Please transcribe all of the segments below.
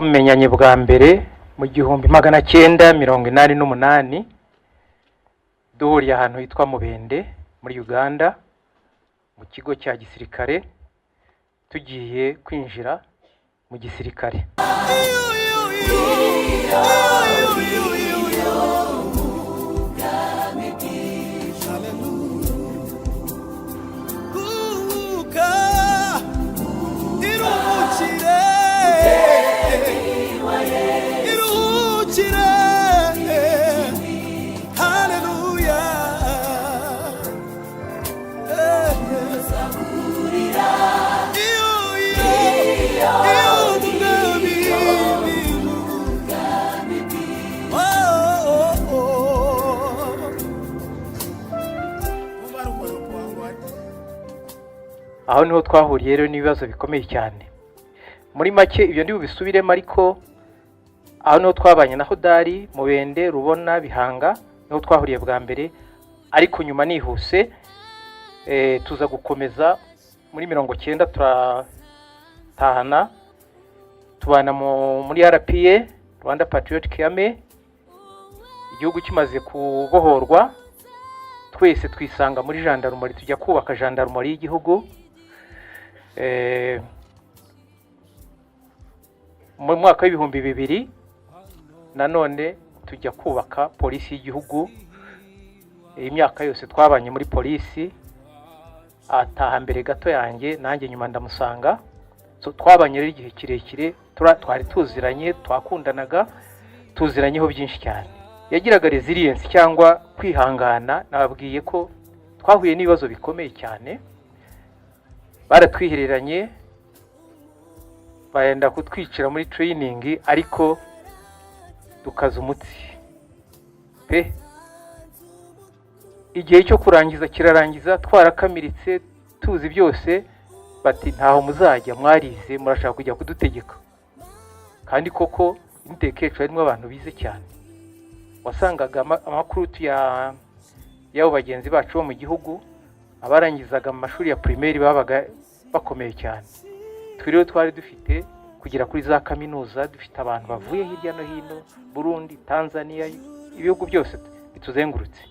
Twamenyanye bwa mbere mu 1988, duhuriye ahantu hitwa Mubende muri Uganda mu kigo cya gisirikare, tugiye kwinjira mu gisirikare. Aho niho twahuriye rero n'ibibazo bikomeye cyane. Muri make ibyo ndi bubisubiremo, ariko aho niho twabanye na Hodari, Mubende, Rubona, Bihanga, niho twahuriye bwa mbere. Ariko nyuma nihuse tuza gukomeza muri 90 turatahana, tubana muri RPA, Rwanda Patriotic Army. Igihugu kimaze kubohorwa twese twisanga muri gendarmerie, tujya kubaka gendarmerie y'igihugu. Mu mwaka w'2000 nanone tujya kubaka polisi y'igihugu. Imyaka yose twabanye muri polisi, ataha mbere gato yanjye, nanjye nyuma ndamusanga. So, twabanye rero igihe kirekire, twari tuziranye, twakundanaga, tuziranyeho byinshi cyane. Yagiraga resilience cyangwa kwihangana. Nababwiye ko twahuye n'ibibazo bikomeye cyane, baratwihereranye barenda kutwicira muri training, ariko dukaza umutsi pe. Igihe cyo kurangiza kirarangiza, twarakamiritse, tuzi byose, bati ntaho muzajya, mwarize, murashaka kujya kudutegeka. Kandi koko inteko yacu harimo abantu bize cyane, wasangaga amakuru y'abo bagenzi bacu bo mu gihugu, abarangizaga mu mashuri ya primaire babaga bakomeye cyane. Twe rero twari dufite kugera kuri za kaminuza, dufite abantu bavuye hirya no hino, Burundi, Tanzania, ibihugu byose bituzengurutse,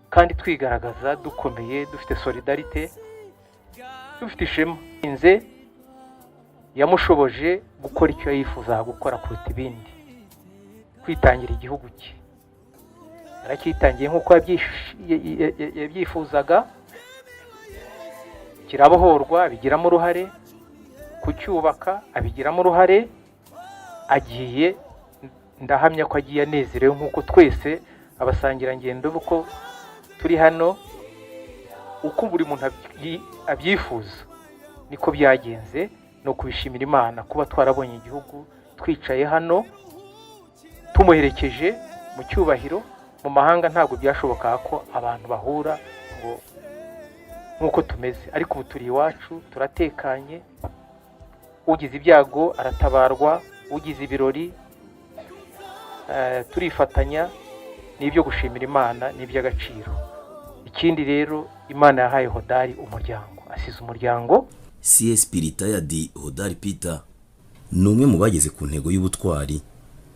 kandi twigaragaza dukomeye, dufite solidarité, dufite ishema. Inze yamushoboje gukora icyo yifuzaga gukora kuruta ibindi, kwitangira igihugu cye. Yaracyitangiye nk'uko yabyifuzaga, kirabohorwa, abigiramo uruhare, kucyubaka abigiramo uruhare. Agiye, ndahamya ko agiye anezerewe nk'uko twese abasangirangendo uko turi hano, uko buri muntu abyifuza niko byagenze. Ni ukubishimira Imana kuba twarabonye igihugu, twicaye hano tumuherekeje mu cyubahiro. Mu mahanga ntabwo byashobokaga ko abantu bahura ngo nk'uko tumeze, ariko ubu turi iwacu, turatekanye. Ugize ibyago aratabarwa, ugize ibirori turifatanya. Ni ibyo gushimira Imana, ni iby'agaciro. Ikindi rero, Imana yahaye Hodari umuryango, asize umuryango. CSP Retired Hodari Peter ni umwe mu bageze ku ntego y'ubutwari,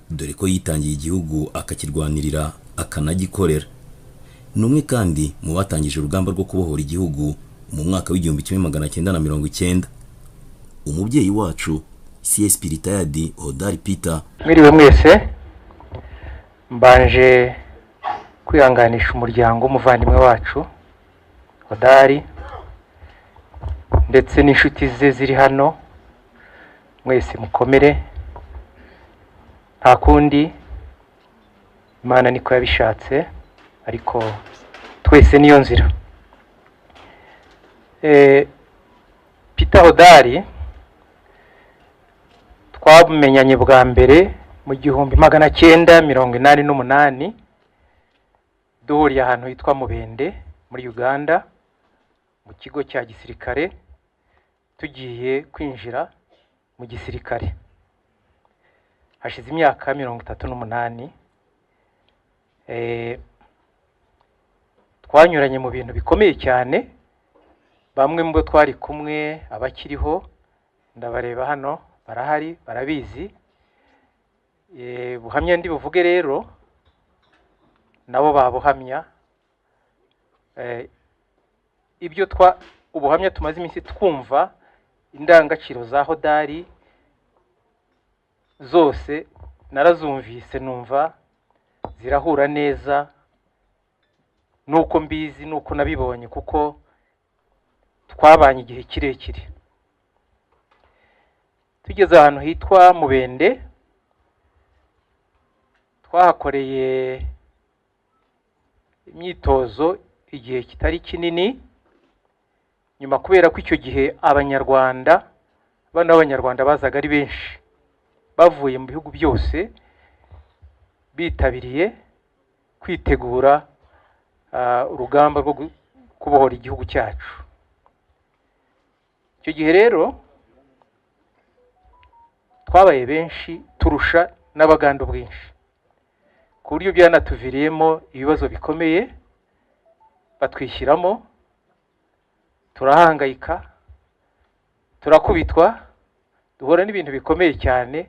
dore ko yitangiye igihugu, akakirwanirira, akanagikorera. Ni umwe kandi mu batangije urugamba rwo kubohora igihugu mu mwaka w'1990. Umubyeyi wacu CSP Retired Hodari Peter. Mwiriwe mwese. Mbanje kwihanganisha umuryango w'umuvandimwe wacu Hodari ndetse n'inshuti ze ziri hano. Mwese mukomere, nta kundi, Imana niko yabishatse, ariko twese niyo nzira. Peter Hodari twamenyanye bwa mbere mu 1988, duhuriye ahantu hitwa Mubende muri Uganda mu kigo cya gisirikare, tugiye kwinjira mu gisirikare. Hashize imyaka 38. Twanyuranye mu bintu bikomeye cyane. Bamwe mu bo twari kumwe, abakiriho ndabareba hano barahari, barabizi. Buhamya ndi buvuge rero nabo babuhamya. Ibyo twa ubuhamya tumaze iminsi twumva, indangagaciro za Hodari zose narazumvise, numva zirahura neza nuko mbizi nuko nabibonye, kuko twabanye igihe kirekire. Tugeze ahantu hitwa Mubende, twahakoreye imyitozo igihe kitari kinini. Nyuma kubera ko icyo gihe Abanyarwanda, abana b'Abanyarwanda bazaga ari benshi bavuye mu bihugu byose bitabiriye kwitegura urugamba rwo kubohora igihugu cyacu. Icyo gihe rero twabaye benshi turusha n'Abaganda ubwinshi, ku buryo byanatuviriyemo ibibazo bikomeye, batwishyiramo, turahangayika, turakubitwa, duhura n'ibintu bikomeye cyane.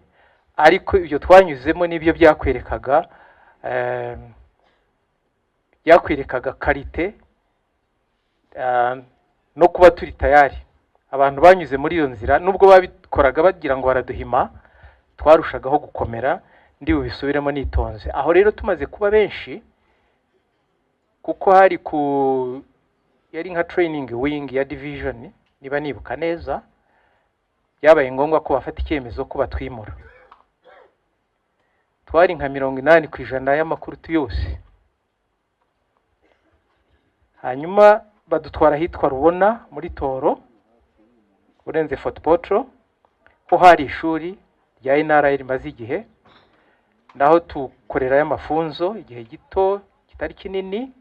Ariko ibyo twanyuzemo nibyo byakwerekaga qualité no kuba turi tayari. Abantu banyuze muri iyo nzira, nubwo babikoraga bagira ngo baraduhima, twarushagaho gukomera. Ndi bubisubiremo nitonze. Aho rero tumaze kuba benshi, kuko hari ku yari nka training wing ya division niba nibuka neza, byabaye ngombwa ko bafata icyemezo ko batwimura. Twari nka 80% y'amakurutu yose. Hanyuma badutwara ahitwa Rubona muri Toro, urenze Fort Portal, ho hari ishuri rya NRA rimaze igihe, naho tukorerayo amafunzo igihe gito kitari kinini.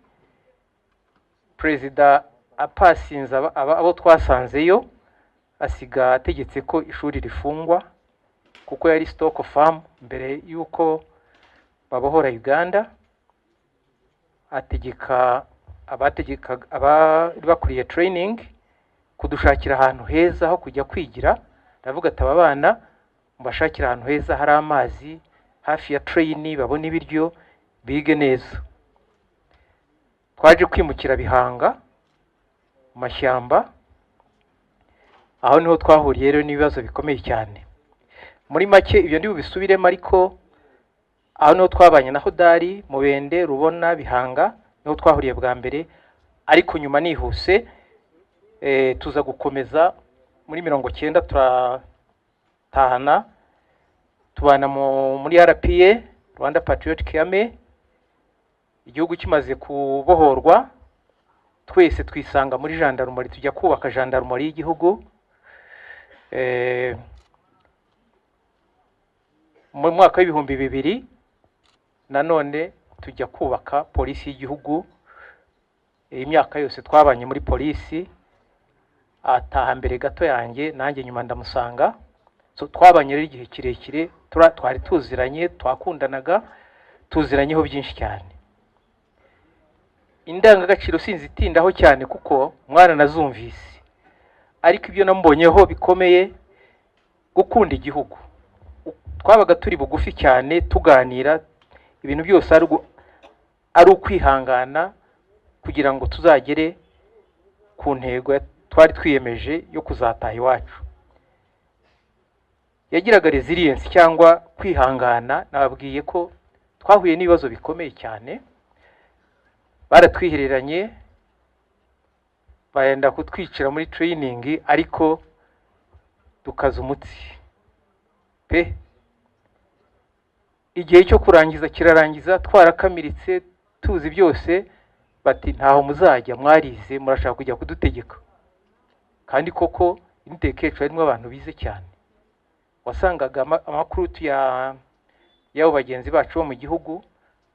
Perezida apasinze abo twasanzeyo, asiga ategetse ko ishuri rifungwa, kuko yari stock farm mbere y'uko babohora Uganda. Ategeka abategeka abari bakuriye training kudushakira ahantu heza ho kujya kwigira. Ndavuga ati: "Aba bana mubashakire ahantu heza hari amazi, hafi ya train, babone ibiryo, bige neza." Twaje kwimukira Bihanga mu mashyamba. Aho niho twahuriye rero n'ibibazo bikomeye cyane. Muri make ibyo ndi bubisubiremo, ariko aho niho twabanye na Hodari, Mubende, Rubona, Bihanga, niho twahuriye bwa mbere. Ariko nyuma nihuse, tuza gukomeza muri 90 turatahana, tubana muri RPA, Rwanda Patriotic Army. Igihugu kimaze kubohorwa, twese twisanga muri gendarmerie, tujya kubaka gendarmerie y'igihugu. Mu mwaka w'2000 nanone tujya kubaka polisi y'igihugu. Imyaka yose twabanye muri polisi, ataha mbere gato yanjye, nanjye nyuma ndamusanga. So, twabanye rero igihe kirekire, twari tuziranye, twakundanaga, tuziranyeho byinshi cyane. Indangagaciro sinzitindaho cyane kuko mwana nazumvise, ariko ibyo namubonyeho bikomeye, gukunda igihugu. Twabaga turi bugufi cyane, tuganira ibintu byose ari ukwihangana kugira ngo tuzagere ku ntego twari twiyemeje yo kuzataha iwacu. Yagiraga resilience cyangwa kwihangana. Nababwiye ko twahuye n'ibibazo bikomeye cyane, baratwihereranye, barenda kutwicira muri training, ariko dukaza umutsi pe. Igihe cyo kurangiza kirarangiza, twarakamiritse, tuzi byose, bati: "Ntaho muzajya, mwarize, murashaka kujya kudutegeka." Kandi koko inteko yacu harimo abantu bize cyane. Wasangaga amakurutu ya y'abo bagenzi bacu bo mu gihugu,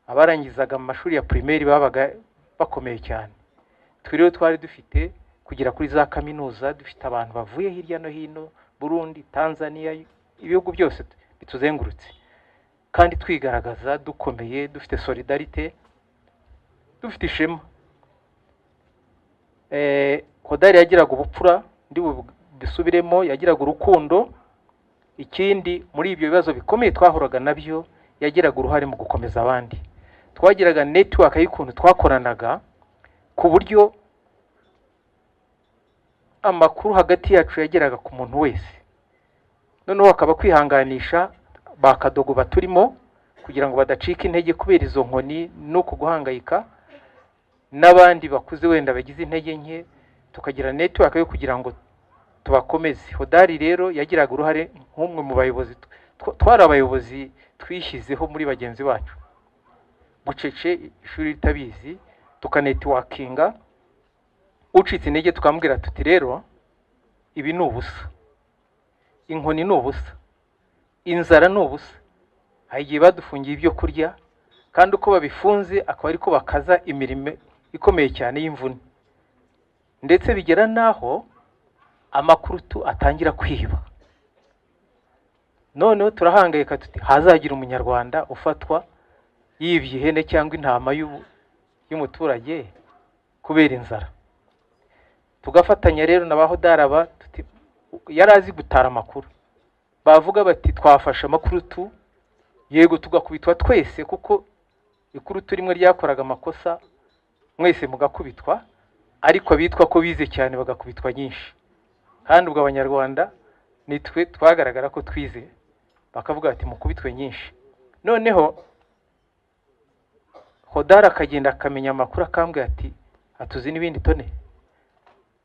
abarangizaga mu mashuri ya primaire babaga bakomeye cyane. Twe rero twari dufite kugera kuri za kaminuza, dufite abantu bavuye hirya no hino, Burundi, Tanzania, ibihugu byose bituzengurutse, kandi twigaragaza dukomeye, dufite solidarité, dufite ishema. Hodari yagiraga ubupfura, ndi bubisubiremo, yagiraga urukundo. Ikindi, muri ibyo bibazo bikomeye twahuraga nabyo, yagiraga uruhare mu gukomeza abandi. Twagiraga network y'ukuntu twakoranaga, ku buryo amakuru hagati yacu yageraga ku muntu wese. Noneho akaba kwihanganisha ba kadogo baturimo kugira ngo badacika intege kubera izo nkoni n'uku guhangayika, n'abandi bakuze wenda bagize intege nke, tukagira network yo kugira ngo tubakomeze. Hodari rero yagiraga uruhare nk'umwe mu bayobozi. Twari abayobozi twishyizeho muri bagenzi bacu bucece, ishuri ritabizi, tukanetworkinga. Ucitse intege tukamubwira tuti: "Rero ibi ni ubusa, inkoni ni ubusa, inzara ni ubusa." Hari igihe badufungiye ibyo kurya, kandi uko babifunze akaba ariko bakaza imirimo ikomeye cyane y'imvune, ndetse bigera n'aho amakurutu atangira kwiba. Noneho turahangayika tuti: "Hazagira Umunyarwanda ufatwa yibye ihene cyangwa intama y'umuturage kubera inzara." Tugafatanya rero na ba Hodaraba, tuti yari azi gutara amakuru, bavuga bati: "Twafashe amakurutu," yego, tugakubitwa twese, kuko ikurutu rimwe ryakoraga amakosa mwese mugakubitwa, ariko abitwa ko bize cyane bagakubitwa nyinshi. Kandi ubwo Abanyarwanda nitwe twagaragara ko twize, bakavuga bati: "Mukubitwe nyinshi." Noneho Hodari akagenda akamenya amakuru, akambwira ati: "Atuzi n'ibindi tone,"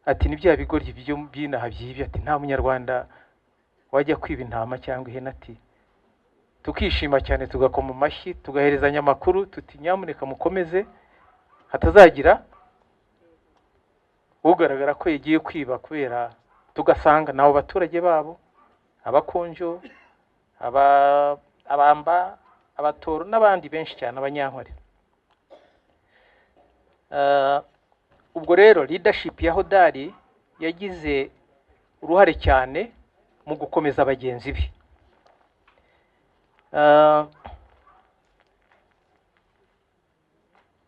ati: "Ni bya bigoryi byo by'inaha byibye," ati: "Nta Munyarwanda wajya kwiba intama cyangwa ihene." Ati tukishima cyane, tugakoma amashyi, tugaherezanya amakuru tuti: "Nyamuneka mukomeze, hatazagira ugaragara ko yagiye kwiba kubera." Tugasanga nabo baturage babo, Abakonjo, Abamba, Abatoro n'abandi benshi cyane, Abanyankore. Ubwo rero leadership ya Hodari yagize uruhare cyane mu gukomeza bagenzi be.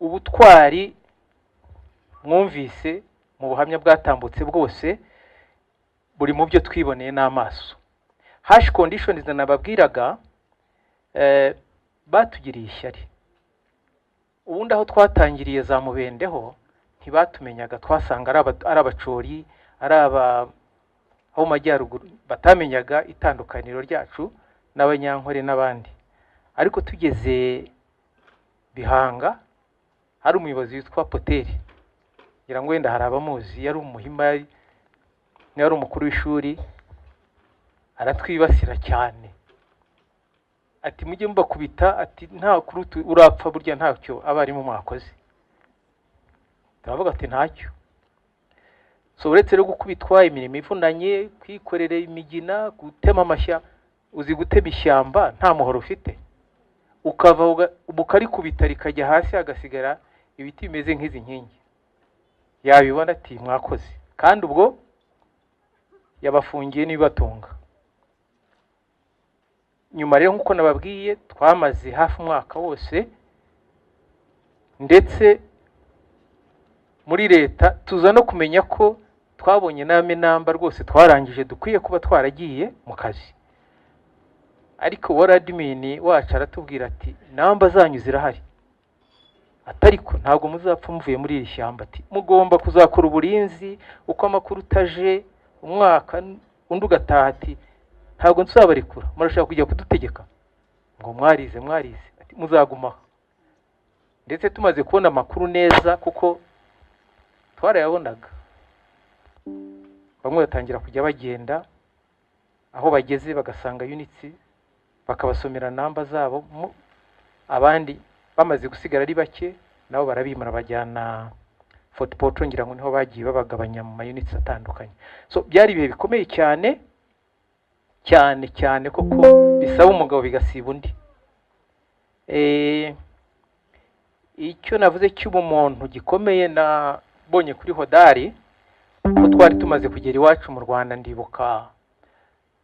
Ubutwari mwumvise mu buhamya bwatambutse bwose buri mu byo twiboneye n'amaso. Harsh conditions nababwiraga, batugiriye ishyari. Ubundi aho twatangiriye za Mubendeho ntibatumenyaga, twasanga ari Abacori, ari aba aho mu majyaruguru, batamenyaga itandukaniro ryacu n'Abanyankore n'abandi. Ariko tugeze Bihanga, hari umuyobozi witwa Poteri, ngira ngo wenda hari abamuzi, yari Umuhima, yari umukuru w'ishuri, aratwibasira cyane, ati: "Mujye mubakubita," ati: "Nta kurutu urapfa, burya ntacyo abarimu mwakoze." Turavuga ati: "Ntacyo." So uretse rero gukubitwa, imirimo ivunanye, kwikorera imigina, gutema amashya, uzi gutema ishyamba nta muhoro ufite, ukava ukarikubita rikajya hasi, hagasigara ibiti bimeze nk'izi nkingi. Yabibona ati: "Mwakoze." Kandi ubwo yabafungiye n'ibibatunga. Nyuma rero, nk'uko nababwiye, twamaze hafi umwaka wose, ndetse muri leta tuza no kumenya ko twabonye n'ame namba rwose, twarangije, dukwiye kuba twaragiye mu kazi. Ariko wari admin wacu aratubwira ati: "Namba zanyu zirahari," atariko ntabwo muzapfa muvuye muri iri shyamba, ati: "Mugomba kuzakora uburinzi uko amakuru utaje umwaka undi ugataha," ati: "Ntabwo nzabarekura, murashaka kujya kudutegeka ngo mwarize, mwarize," ati: "Muzagumaho." Ndetse tumaze kubona amakuru neza, kuko twarayabonaga, bamwe batangira kujya bagenda, aho bageze bagasanga units, bakabasomera namba zabo, abandi bamaze gusigara ari bake nabo barabimura bajyana Fort Portal, ngira ngo niho bagiye babagabanya mu ma units atandukanye. So byari ibihe bikomeye cyane cyane cyane, koko bisaba umugabo bigasiba undi. Icyo navuze cy'ubumuntu gikomeye nabonye kuri Hodari, ko twari tumaze kugera iwacu mu Rwanda, ndibuka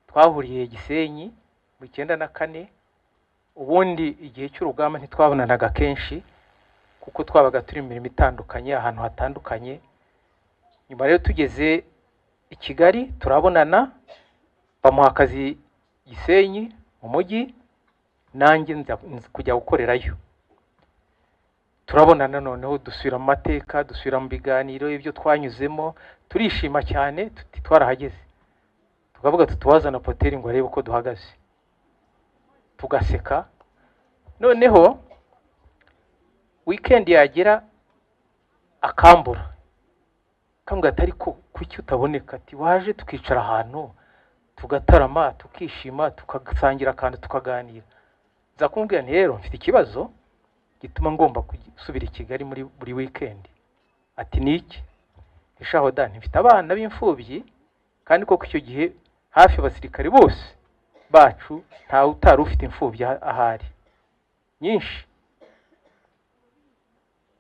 twahuriye Gisenyi mu 94. Ubundi igihe cy'urugamba ntitwabonanaga kenshi, kuko twabaga turi mu mirimo itandukanye, ahantu hatandukanye. Nyuma rero tugeze i Kigali turabonana, bamuha akazi Gisenyi mu mujyi, nanjye nza kujya gukorerayo. Turabonana noneho, dusubira mu mateka, dusubira mu biganiro, ibyo twanyuzemo, turishima cyane, tuti twarahageze. Tukavuga tutuwazana Poteri ngo arebe uko duhagaze, tugaseka. Noneho weekend yagera akambura, akambwira ati ariko kuki utaboneka? Ati waje tukicara ahantu tugatarama, tukishima, tugasangira akantu, tukaganira. Nza kumubwira nti rero mfite ikibazo gituma ngomba gusubira i Kigali muri buri weekend. Ati ni iki? Nti da, mfite abana b'imfubyi, kandi koko icyo gihe hafi abasirikare bose bacu ntawe utari ufite imfubyi ahari nyinshi.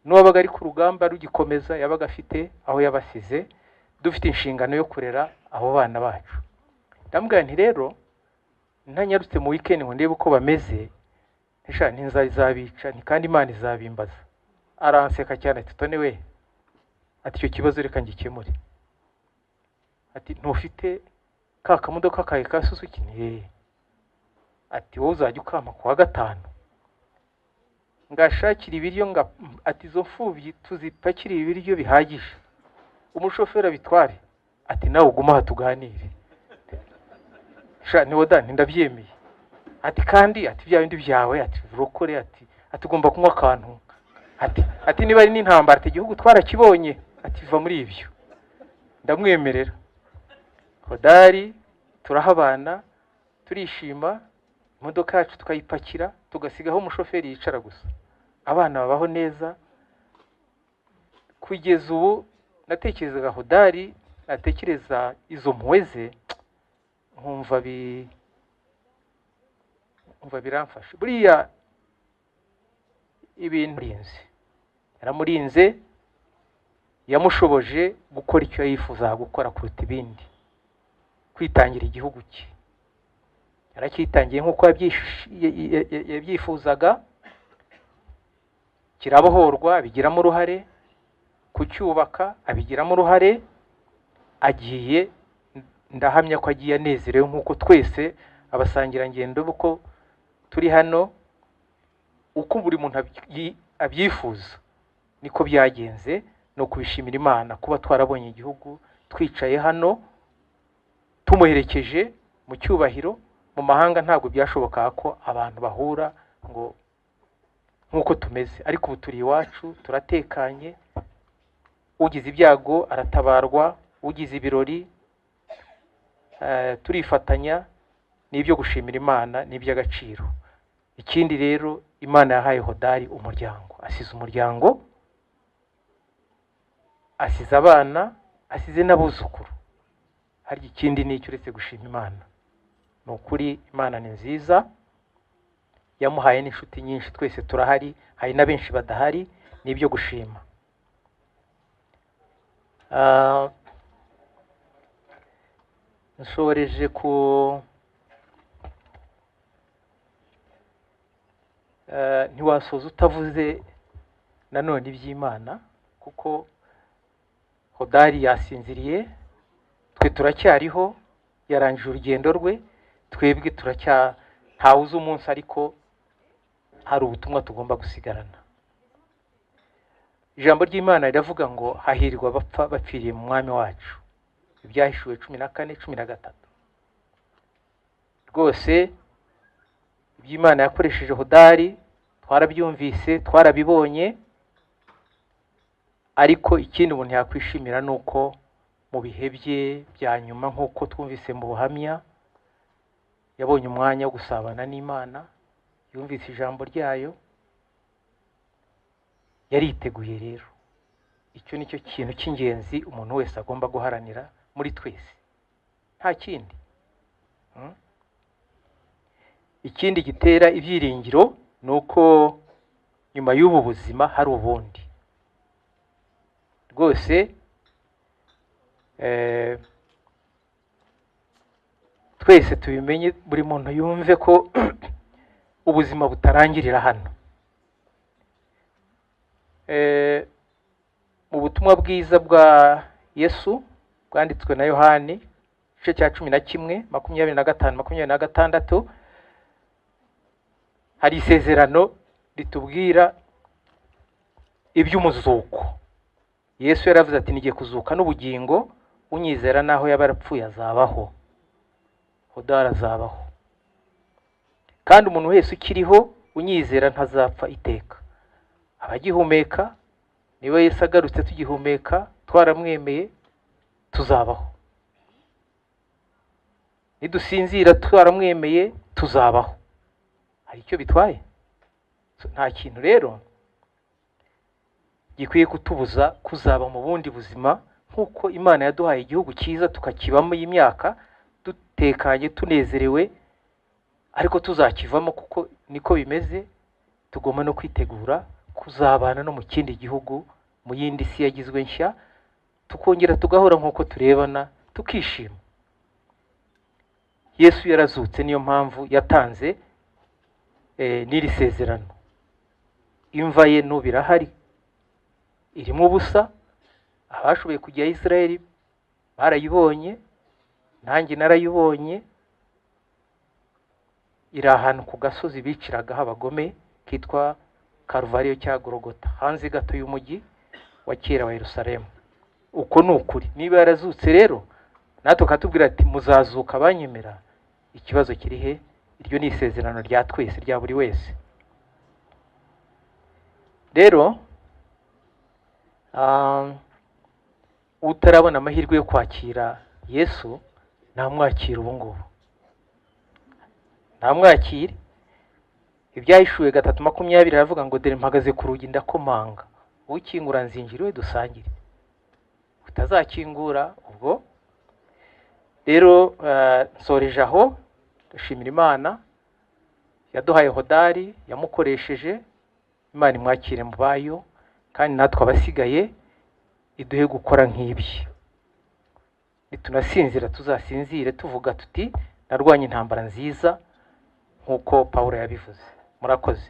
N'uwabaga ari ku rugamba rugikomeza yabaga afite aho yabasize, dufite inshingano yo kurera abo bana bacu. Ndamubwira nti rero ntanyarutse mu weekend ngo ndebe uko bameze, ntinzara izabica, nti kandi Imana izabimbaza. Aranseka cyane ati Tone we, ati icyo kibazo reka ngikemure. Ati ntufite ka kamodoka kawe ka Suzuki? Nti ati wowe uzajya ukampa kuwa gatanu ngashakira ibiryo, ati izo mfubyi tuzipakire ibiryo bihagije, umushoferi abitware, ati nawe ugume aha tuganire. Niwo da ndabyemeye. Ati kandi ati bya bindi byawe, ati urokore, ati ugomba kunywa akantu, ati niba ari n'intambara, ati igihugu twarakibonye, ati va muri ibyo. Ndamwemerera. Hodari turahabana, turishima, imodoka yacu tukayipakira, tugasigaho umushoferi yicara gusa, abana babaho neza. Kugeza ubu natekerezaga Hodari, natekereza izo mpuhwe ze, nkumva biramfasha. Buriya ibintu yaramurinze, yamushoboje gukora icyo yifuzaga gukora kuruta ibindi, kwitangira igihugu cye. Yaracyitangiye nk'uko yabyifuzaga, kirabohorwa, abigiramo uruhare, kucyubaka abigiramo uruhare. Agiye, ndahamya ko agiye anezerewe nk'uko twese abasangirangendo uko turi hano, uko buri muntu abyifuza niko byagenze. No kubishimira Imana kuba twarabonye igihugu, twicaye hano tumuherekeje mu cyubahiro. Mu mahanga ntabwo byashobokaga ko abantu bahura ngo nk'uko tumeze, ariko ubu turi iwacu, turatekanye. Ugize ibyago aratabarwa, ugize ibirori turifatanya. N'ibyo gushimira Imana, n'iby'agaciro. Ikindi rero, Imana yahaye Hodari umuryango, asize umuryango, asize abana, asize n'abuzukuru. Hari ikindi n'icyo uretse gushima Imana? Ni ukuri Imana ni nziza, yamuhaye n'inshuti nyinshi, twese turahari, hari na benshi badahari, n'ibyo gushima. Nshoreje ku ntiwasoza utavuze nanone iby'Imana, kuko Hodari yasinziriye, twe turacyariho, yarangije urugendo rwe, twebwe ntawe uzi umunsi, ariko hari ubutumwa tugomba gusigarana. Ijambo ry'Imana riravuga ngo hahirwa abapfa bapfiriye mu mwami wacu, Ibyahishuwe 14:13. Rwose iby'Imana yakoresheje Hodari twarabyumvise, twarabibonye, ariko ikindi umuntu yakwishimira ni uko mu bihe bye bya nyuma, nk'uko twumvise mu buhamya, yabonye umwanya wo gusabana n'Imana, yumvise ijambo ryayo, yariteguye. Rero icyo nicyo kintu cy'ingenzi umuntu wese agomba guharanira muri twese, nta kindi. Ikindi gitera ibyiringiro ni uko nyuma y'ubu buzima hari ubundi. Rwose twese tubimenye, buri muntu yumve ko ubuzima butarangirira hano. Mu butumwa bwiza bwa Yesu bwanditswe na Yohani Igice cya 11 25 26, hari isezerano ritubwira iby'umuzuko. Yesu yaravuze ati nigiye kuzuka n'ubugingo, unyizera naho yaba yarapfuye azabaho. Hodari azabaho. Kandi umuntu wese ukiriho unyizera ntazapfa iteka. Abagihumeka, niba Yesu agarutse tugihumeka twaramwemeye, tuzabaho. Nidusinzira twaramwemeye, tuzabaho. Hari icyo bitwaye? Nta kintu rero gikwiye kutubuza kuzaba mu bundi buzima, nk'uko Imana yaduhaye igihugu cyiza tukakibamo imyaka dutekanye tunezerewe, ariko tuzakivamo kuko niko bimeze. Tugomba no kwitegura kuzabana no mu kindi gihugu, mu yindi si yagizwe nshya, tukongera tugahora nk'uko turebana tukishima. Yesu yarazutse, niyo mpamvu yatanze n'iri sezerano. Imva ye n'ubu irahari, irimo ubusa. Abashoboye kujya Israeli barayibonye, nanjye narayibonye. Iri ahantu ku gasozi biciragaho abagome kitwa Karuvariyo cya Golgotha, hanze gato y'umujyi wa kera wa Yerusalemu. Uko ni ukuri. Niba yarazutse rero natwe akatubwira ati muzazuka banyemera, ikibazo kiri he? Iryo ni isezerano rya twese, rya buri wese. Rero utarabona amahirwe yo kwakira Yesu namwakira ubu ngubu, namwakire. Ibyahishuwe 3:20 aravuga ngo dore mpagaze ku rugi ndakomanga, ukingura nzinjira iwe dusangire. Utazakingura ubwo rero. Nsoreje aho, ndashimira Imana yaduhaye Hodari, yamukoresheje. Imana imwakire mu bayo, kandi natwe abasigaye iduhe gukora nk'ibye. Nitunasinzira tuzasinzire tuvuga tuti narwanye intambara nziza, nk'uko Pawulo yabivuze. Murakoze.